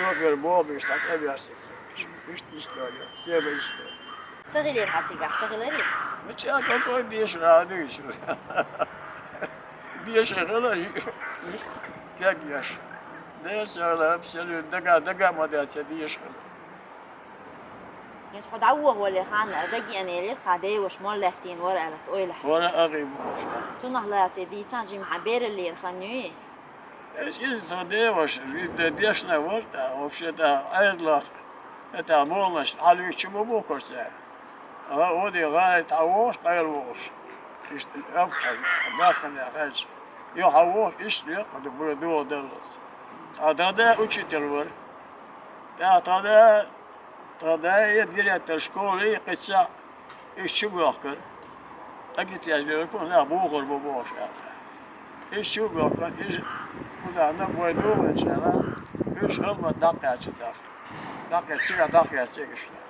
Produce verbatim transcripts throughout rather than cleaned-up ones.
Шофер боху, иштта тӀе а ваьстина. Иштта, иштта дойла. Сема иштта дойла. Ца хилира хьан цигахь, ца хиларий? Мича какой бешара дуьйцуш. Бешара хила, кегъеш. Дера цара абсолютно дага, дага ма дац, бешара хила. Иза хьо дӀавоха вале хан дагеана элира, кху деваша мол лаьттина вара аьлла, цу ойлахь. Вара агӀий бохуш. Цунах лаций дийцан жима хьан бераллера хан юй? Эс иза тхан деваша, вид де дешна вара, тӀа, вообще-то, Ӏедалах, это, молнаш, хьалуьйчу ма бохура цара. А, оде гӀайра тӀе вогӀуш, къайла вогӀуш. Иштта, абхьа, бахана хьаьжча. Йо, хьан вогӀуш, иштта, йо, кху ду, бура дугӀу даллалц. Тхан да учитель вара. ТӀаккха тхан да Тхан да директор школы, кхица, иза чу боьхкара. Агитяж лелаку, нах бухур бу бохуш аьлла. Иза чу боьхкара, иза куда на бой дугӀанчара, уьш хӀалма дӀакхаьча тӀаккха. ДӀакхаьча, цигахь дӀакхаьча иштта.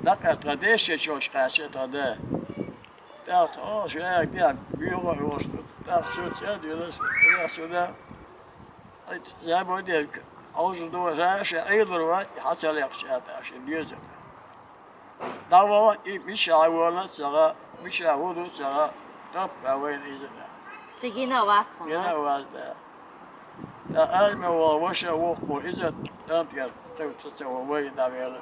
ДӀакхаьча тхан дешча чочу кхаьча тхан да. ТӀаккха тхан, о, ша герга, боьха а йолуш ду. ТӀаккха цо цӀа а дилла, тӀаккха цо да. Забой дерг, Ӏовжа дора, ша Ӏелур вац, и хьан ца лекхача а, ша деза. ДӀавала, и миша хьавола ца гӀа, миша хӀу ду ца гӀа, тапка вайна иза да. Кхин гина а вац хьуна, гина а вац? Вац, да. Да арме вала ваша воккхур, иза тӀамтӀера, ца, ца, ца вай дӀавела.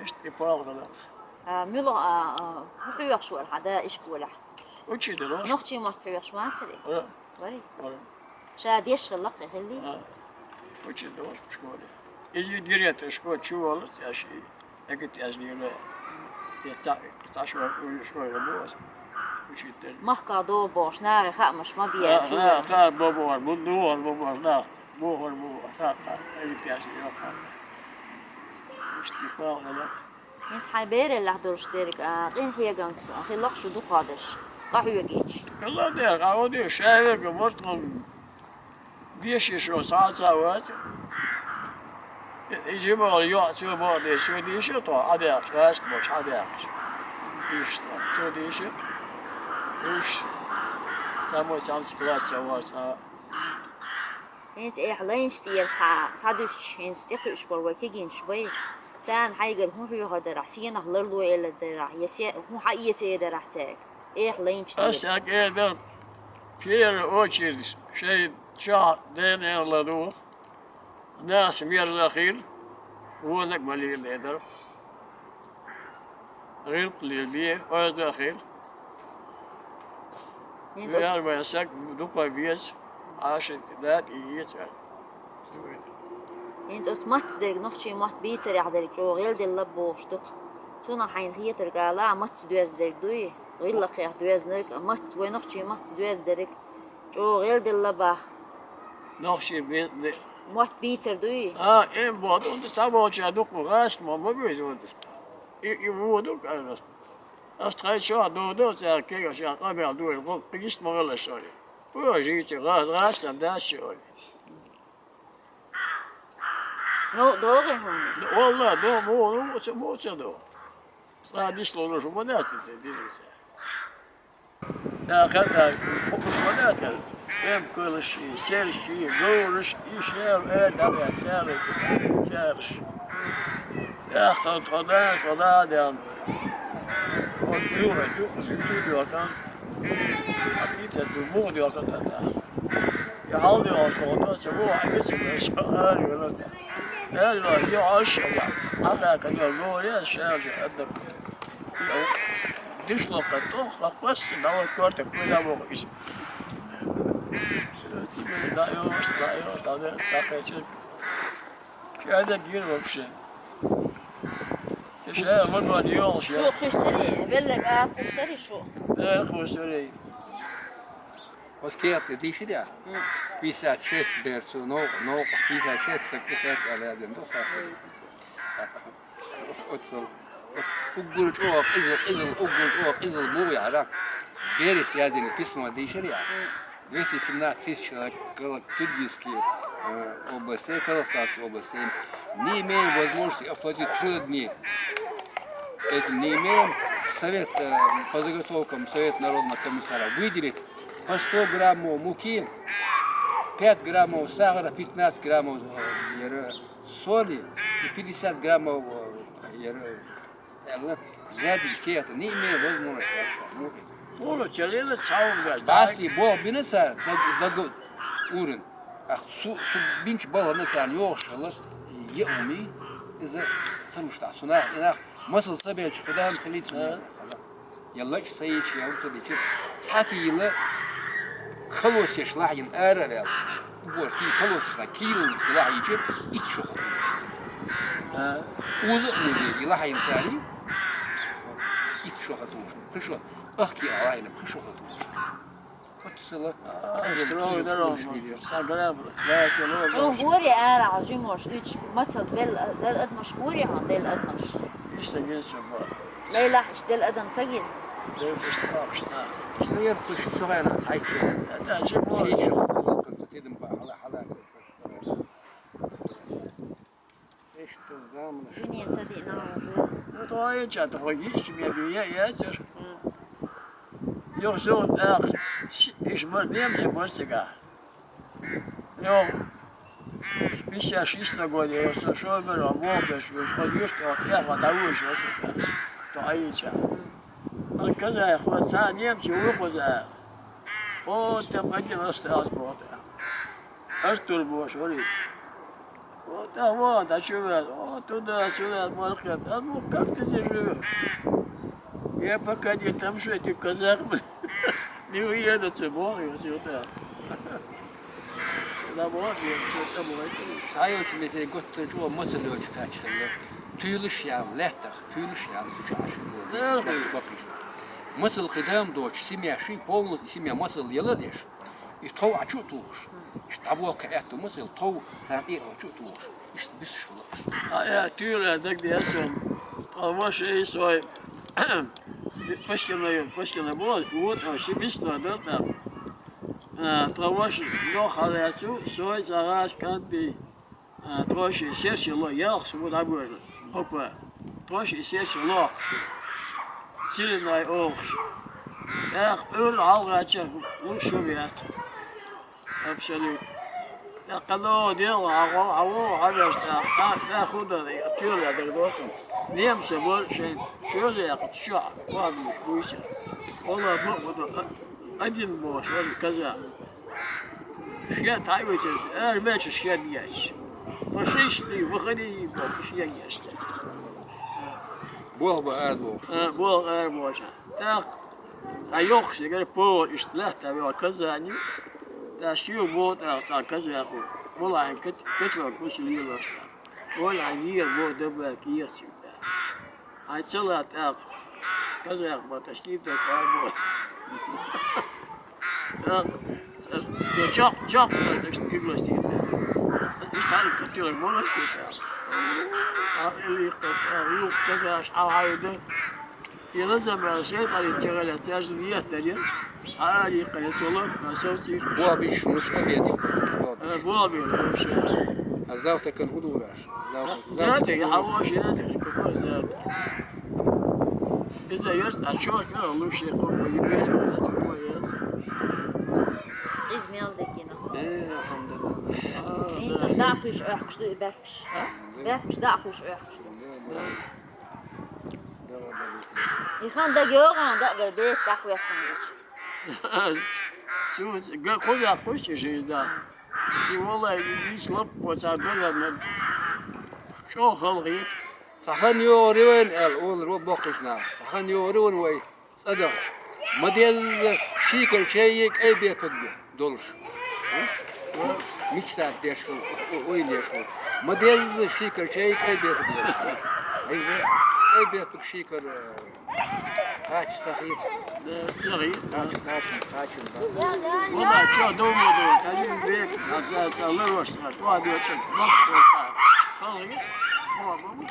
Иштта и палгӀа лакха. А, муьлха, а, а, хӀун хьоьхуш вара хьан да ишколехь? Учитель вара. Нохчийн мотт хьоьхуш вацарий? Вара. Варий? Вара. Ша деш хилла кхин хиллий? А. Учитель вара школе. Иза директор школа чу волу, цӀа ши, эгит аз лийла. Я цӀа, цӀа шо, школа бу аса. Учитель. Махка до бохуш, наре хаамаш ма биен, а, чу на, вара. Ха, бо, бо, бу, ду, бо, бо, на, бу, бо, бу, ха, ха, эгит аз лийла, ха. Иштта палгӀа лакха. ХӀинца хьайн бераллехь долуш дерг, а, къинхьегамца хилла-кх шу дукхах дерш, къахьоьгийча. Хилла дера, къа оди шаьвега мартхун деши шо схьа а ца вац. И жимала йоӀ цо боху деш, цо дийша тхо, Ӏадехаш, гӀаьшка болуш Ӏадехаш. Иштта, цо дийша. Уьш, цхьаммо цхьамца класс ца вац, а. ХӀинца эхь лайнаш тӀера схьа, схьадуьсуш, хӀинца тӀекхуьуш болу вай кегийнаш бай. Царна хьайгара хӀун хьоьхур дарахь, сенах ларло элар дарахь, я се, хӀун хьаэца эр дарахь цаьрга? Эхь лайнаш тӀера. Аса хьан кӀера дан, первая очередь, шайн чохь дена ла ду, нахаца мерза хир, вонаг ма лийла дара. ГӀиллакх лелде, ойзда хир. ХӀинца оцу Вер вайн саг дукха веза, Ӏашат дат и ецар. ХӀинца оцу мацца дерг, нохчийн мотт бийцарехь дерг чӀогӀа гӀелделла бохуш ду-кх. Цунах хьайна хетарг ала, а мацца доьзна дерг дуй? ГӀиллакхех доьзнарг, а мацца, вай нохчийн мацца доьзна дерг чӀогӀа гӀелделла бах. Нохчийн бе-, бе- Мотт бийцар дуй? А, эм боху, цхьаболчара дукха гӀазкхи ма, ма буьйцу. И, и вон ду, конечно. Ас тхайн чохь додо, цара кегаш ян къамел дуьйна, гӀо, кхин иштта ма хилла шуна. Божийтий, гӀа-, гӀаьштам дац ши олий. Ну, догӀий хьуна? Валла, до, муха, муха ца, муха ца до. Цкъа дисло луш ма дац, те, диза ца. Да, хата, фокус ма дац, эм кулаш, и серш, и говраш, и шер, э, да, я, серш, серш. Яхцалц хьо дас, хьо да, дел. Хьо юха чу, чу, чу доькъан. Хьо итар ду, муха доькъан дан да. Я хьал доькъан, хьо да, ца бу, хьо гица, ца ари вала да. Ари вала, я аш, я. Хьа да, ка дел, говори, ша же, адда. Дишло ка тох, ка пас, давай корта, куй да бу, иш. Тебе даёшь, даёшь, да, да, да, да, Кеда гир вообще. Ты же, э, вон, вон, ёлш, я. Шу хуьссари, веллаг а хуьссари шу. Э, хуьссари. Оцу кехат тӀе дийшира? М. Пятьдесят шесть берцу, новкъа, новкъа, пятьдесят шесть сакъисет аьлла яздина ду саца. Оццул. Оцу уггар чӀогӀа къизал, къизал, уггар чӀогӀа къизал мугӀ яра. Берис яздина письмо дийшира я. М. Двести семнадцать тысяч человек, Кала-, Киргизские, э, области, Казахстанской области, не имеем возможности оплатить трудодни. Этим не имеем. Совет, э, по заготовкам Совет народного комиссара выделит по сто граммов муки, пять граммов сахара, пятнадцать граммов, э, Яра соли и пятьдесят граммов, э, яра, яла, рядом кета, не имея возможности. Ну, Мура, чалена цаун гаш, баси бо бина цар, даг, даг урин. Ах, су, су бинч бала на цар, йош хала, я уми, из-за самушта, суна, инах, масал сабелч, когда он хилит суна. Яллач саич, я ута дичи. Цаки йила, колосеш лахин арарел. Бор, ки колосеш ла, кил лахичи, ит шоха. Уза, уза, йила хайн сари, ит шоха туш. Пришо, ах, ки алайна, пришо туш. Строго дорога. Саграб, да, село. О, горе, ара, жимош, ич, мацал, бел, бел адмаш, горе, ма, бел адмаш. Ишта ген саба. Лейла, иш дел адам цагин. Дел ишта акшна. Ишта ер куш согайна сайчу. Да, жимош. Чичу. Тидим ба, хала, хала. Ишта замна. Дуния цади на. Ну, то ай ча, то хоги, семья бия, я цер. Йо, всё, ах, иш мар немцы мар сега. Йо, с пятьдесят шестого года я со шо мэр, а мог даш, вот, вот, вот, я вот, а вы же, то ай ча. Он каза, хватса, немцы, вы хватса. О, там один остался, вот. Артур Бошорис. Вот, а вот, а чё вы, вот туда-сюда, маркет. А ну как ты здесь живешь? Я пока не там, что эти казах, блин, не уедут с моря сюда. Да вот, я всё самое. Сайоч мете готто чуо мацалёч качхалла. Тюлюш ям, леттах, тюлюш ям, тучаш. Да, да. Мацал кыдам доч, семья ши, полностью семья мацал яла деш. Иш тов ачу туш. Иш табуа ка эту мацал тов сан и ачу туш. Иш бис шула. А я тюля даг де сом. А ваше и свой. Пашкина, пашкина была, вот, а все бис на, да, там. А, того, что но халецу, сой, загас, канди. А, троши серчи ло, ялх, субу да боже. Бопа. Троши серчи ло. Сильный охш. Эх, ур алгача, лучше вес. Абсолютно. Я кано дело, а во, а во, а веш, да, да, да, худо, я тюря, да, досом. Немцы больше, тюря, я хочу, ладно, пусть. Ола, ну, вот, а, один бос, он каза. Шья тайвитес, эр меч шья дьяч. Фашисты, выходи, бот, шья дьяч. Болба эр бос. Э, бол эр бос. Так, а ёх, сигар по, иштлах, та вё казани. Та шью бот, а, та казаху. Была, кет, кетло, кусили лошта. Была, не, бот, да, бэк, ир, сигар. Ай, целый атак. Казах, бот, а шли, так, а, бот. Так, чок, чок, так, что ты гласишь, да. И стали, которые можешь, да. А, или, а, юг, казах, а, ай, да. И на земле, а, все это, они тягали, а, тяжелый нет, да, нет? А, они, конечно, лоб, на солнце. Буа биш, муш обеди. Э, буа биш, муш. А завтрак он удураш. Завтрак, завтрак. Завтрак, а вот завтрак, какой завтрак? Из-за ёрт, а чё, как лучше, как бы, не берем, а чё, это? Из мелдекина. Э, алхамдулилла. А, инсам да. Дакуш, эх, куш, бэкш. А? Бэкш, дакуш, эх, куш. Да, да. Ихан да гёган да бе бе так весан гыч. Су га куда пусть же да. И вала и слаб по сабела на. Чо халгы? Сахан ё ривен эл ол ро бокышна. Сахан ё ривен вай. Цадагъ. Модел шикар чей кайбепг долш. Мечта дешкал, ой лешкал. Модел шикар чей кайбепг долш. Айза кайбепг шикар. Хач сахи. Сахи. Хач, хач, хач. Вона чё дома до? Кажи бек, а за лош, а то а дочек. Мак. Халгы. О, бабу.